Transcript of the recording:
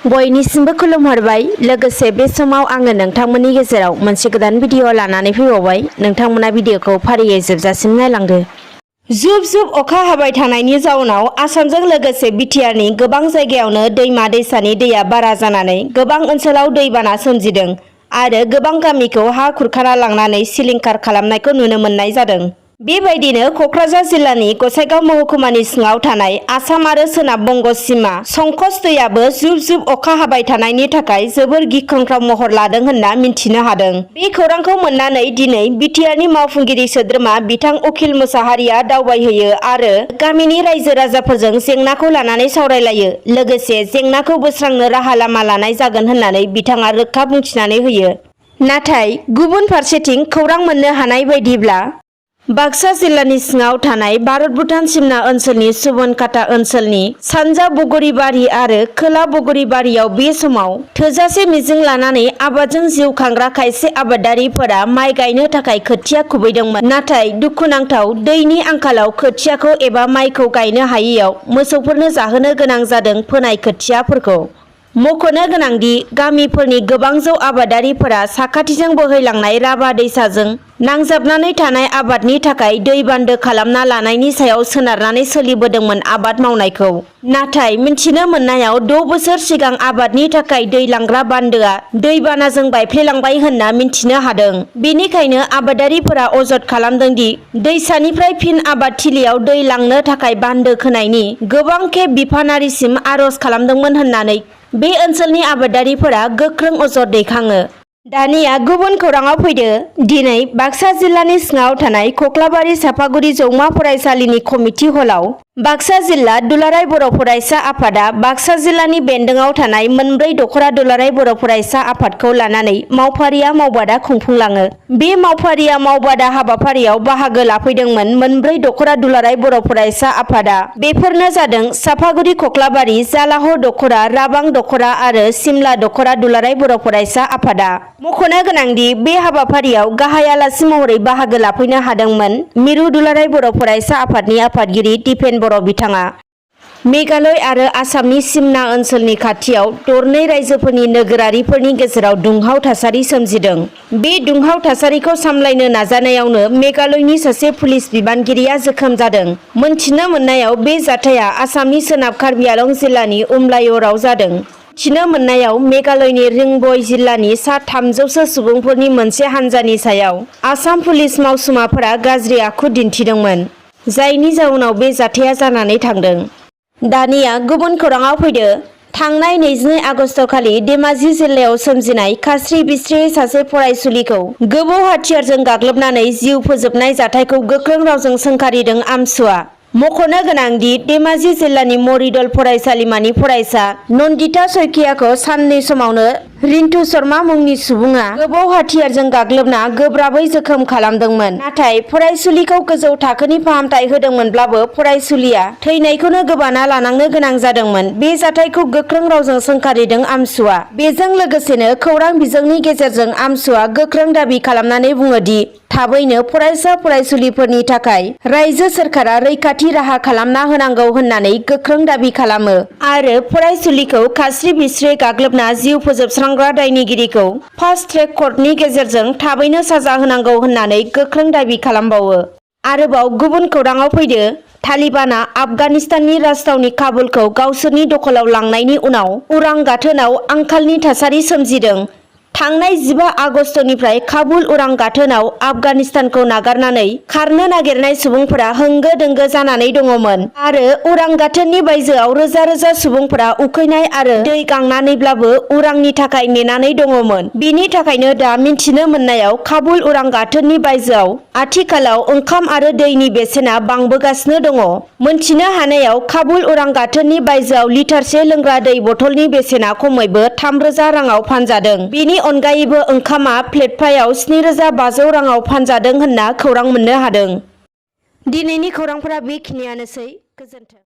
बयनिसिमबो खुलुमहरबाय। लोगोसे बे समाव आङो नोंथांमोननि गेजेराव मोनसे गोदान भिडिअ लानानै फैबावबाय। नोंथांमोना भिडिअखौ फारियै जोबजासिम नायलांदो। जुब जुब अखा हाबाय थानायनि जाउनाव आसामजों लोगोसे बिटिआरनि गोबां जायगायावनो दैमा दैसानि दैया बारा जानानै गोबां ओनसोलाव दैबाना सोमजिदों आरो गोबां गामिखौ हा खुरखाना लांनानै सिलिंखार खालामनायखौ नुनो मोननाय जादों। बेबायदिनो कक्राझार जिल्लानि गसाइगाव महकुमानि सिङाव थानाय आसाम आरो सोनाब बंग सिमा संकस दैयाबो जुब जुब अखा हाबाय थानायनि थाखाय जोबोर गिख्रंथाव महर लादों होनना मिन्थिनो हादों। बे खौरांखौ मोननानै दिनै बिटिआरनि मावफुंगिरि सोद्रोमा बिथां उखिल मोसाहारिया दावबायहैयो आरो गामिनि रायजो राजाफोरजों जेंनाखौ लानानै सावरायलायो। लोगोसे जेंनाखौ बोस्रांनो राहा लामा लानाय जागोन होननानै बिथाङा रोखा बुंथिनानै होयो। नाथाय गुबुन फारसेथिं खौरां मोननो हानाय बायदिब्ला बाक्सा जिल्लानि सिङाव थानाय भारत-भुटान सिमना ओनसोलनि सुबनखाता ओनसोलनि सानजा बगुरिबारि आरो खोला बगुरिबारियाव बे समाव थोजासे मिजिं लानानै आबादजों जिउ खांग्रा खायसे आबादारिफोरा माइ गायनो थाखाय खोथिया खुबैदोंमोन। नाथाय दुखुनांथाव दैनि आंखालाव खोथियाखौ एबा माइखौ गायनो हायैयाव मोसौफोरनो जाहोनो गोनां जादों फोनाय खोथियाफोरखौ। मख'नो गोनांदि गामिफोरनि गोबां जौ आबादारिफोरा साखाथिजों बोहैलांनाय राभा दैसाजों नांजाबनानै थानाय आबादनि थाखाय दै बान्दो खालामना लानायनि सायाव सोनारनानै सोलिबोदोंमोन आबाद मावनायखौ। नाथाय मिन्थिनो मोननायाव 6 बोसोर सिगां आबादनि थाखाय दै लांग्रा बान्दोआ दैबानाजों बायफ्लेलांबाय होनना मिन्थिनो हादों। बेनिखायनो आबादारिफोरा अजद खालामदों दि दैसानिफ्राय फिन आबादथिलियाव दै लांनो थाखाय बान्दो खोनायनि गोबां खेब बिफानारिसिम आर'ज खालामदोंमोन होननानै बे ओनसोलनि आबादारिफोरा गोख्रों अजद दैखाङो। दानिया गुबुन खौराङाव फैदो। दिनै बाक्सा जिल्लानि सिङाव थानाय खख्लाबारि सापागुरि जौमा फरायसालिनि कमिटि हलाव बाक्सा जिल्ला दुलाराय बर' फरायसा आफादा बाक्सा जिल्लानि बेन्दोंआव थानाय मोनब्रै दख'रा दुलाराय बर' फरायसा आफादखौ लानानै मावफारिया मावबादा खुंफुंलाङो। बे मावफारिया मावबादा हाबाफारियाव बाहागो लाफैदोंमोन मोनब्रै दख'रा दुलाराय बर' फरायसा आफादा। बेफोरनो जादों सापागुरि खख्लाबारि, जालाह दख'रा, राबां दख'रा आरो सिमला दख'रा दुलाराय बर' फरायसा आफादा। मख'नो गोनांदि बे हाबाफारियाव गाहाय आलासि महरै बाहागो लाफैनो हादोंमोन मिरु दुलाराय बर' फरायसा आफादनि आफादगिरि दिपेन बर' बिथाङा। मेघालय आरो आसामनि सिमना ओनसोलनि खाथियाव दरनै रायजोफोरनि नोगोरारिफोरनि गेजेराव दुंहाव थासारि सोमजिदों। बे दुंहाव थासारिखौ सामलायनो नाजानायावनो मेघालयनि सासे पुलिस बिबानगिरिया जोखोम जादों। मोनथिनो मोननायाव बे जाथाया आसामनि सोनाब कार्बि आलं जिल्लानि उमलायरआव जादों। मिथिनो मोननायाव मेघालयनि रिंबय जिल्लानि सा 300सो सुबुंफोरनि मोनसे हान्जानि सायाव आसाम पुलिस मावसुमाफोरा गाज्रि आखु दिन्थिदोंमोन, जायनि जाउनाव बे जाथाया जानानै थांदों। दानिया गुबुन खौराङाव फैदो। थांनाय 22 आगस्तखालि धेमाजि जिल्लायाव सोमजिनाय खास्रि बिस्रियै सासे फरायसुलिखौ गोबौ हाथियारजों गाग्लोबनानै जिउ फोजोबनाय जाथायखौ गोख्रों रावजों सोंखारिदों आमसुआ। मख'नो गोनांदि धेमाजि जिल्लानि मरिदल फरायसालिमानि फरायसा नन्दिता सयखियाखौ साननै समावनो रिन्टु शर्मा मुंनि सुबुङा गोबौ हाथियारजों गाग्लोबना गोब्राबै जोखोम खालामदोंमोन। नाथाय फरायसुलिखौ गोजौ थाखोनि फाहामथाय होदोंमोनब्लाबो फरायसुलिया थैनायखौनो गोबाना लानांनो गोनां जादोंमोन। बे जाथायखौ गोख्रों रावजों सोंखारिदों आमसुआ। बेजों लोगोसेनो खौरां बिजोंनि गेजेरजों आमसुआ गोख्रों दाबि खालामनानै बुङो दि थाबैनो फरायसा फरायसुलिफोरनि थाखाय रायजो सोरखारा रैखाथि राहा खालामना होनांगौ होननानै गोख्रों दाबि खालामो आरो फरायसुलिखौ खास्रि बिस्रियै गाग्लोबना जिउ फोजोबस्रांग्रा दायनिगिरिखौ फास्ट ट्रेक कर्टनि गेजेरजों थाबैनो साजा होनांगौ होननानै गोख्रों दाबि खालामबावो। आरोबाव गुबुन खौराङाव फैदो। तालिबानआ आफगानिस्ताननि राजथावनि काबुलखौ गावसोरनि दखलाव लांनायनि उनाव उरां गाथोनाव आंखालनि थासारि सोमजिदों। थांनाय 15 आगस्तनिफ्राय काबुल उरां गाथोनाव आफगानिस्तानखौ नागारनानै खारनो नागिरनाय सुबुंफोरा होंगो दोंगो जानानै दङमोन आरो उरां गाथोननि बायजोआव रोजा रोजा सुबुंफोरा उखैनाय आरो दै गांनानैब्लाबो उरांनि थाखाय नेनानै दङमोन। बेनि थाखायनो दा मिन्थिनो मोननायाव काबुल उरां गाथोननि बायजोआव आथिखालाव ओंखाम आरो दैनि बेसेना बांबोगासिनो दङ। मोनथिनो हानायाव काबुल उरां गाथोननि बायजोआव लिटारसे लोंग्रा दै बथलनि बेसेना खमैबो 3000 राङाव फानजादों। बेनि अनगायैबो ओंखामा प्लेटफायाव 7500 राङाव फानजादों होनना खौरां मोननो हादों। दिनैनि खौरांफोरा बेखिनियानोसै। गोजोन्थों।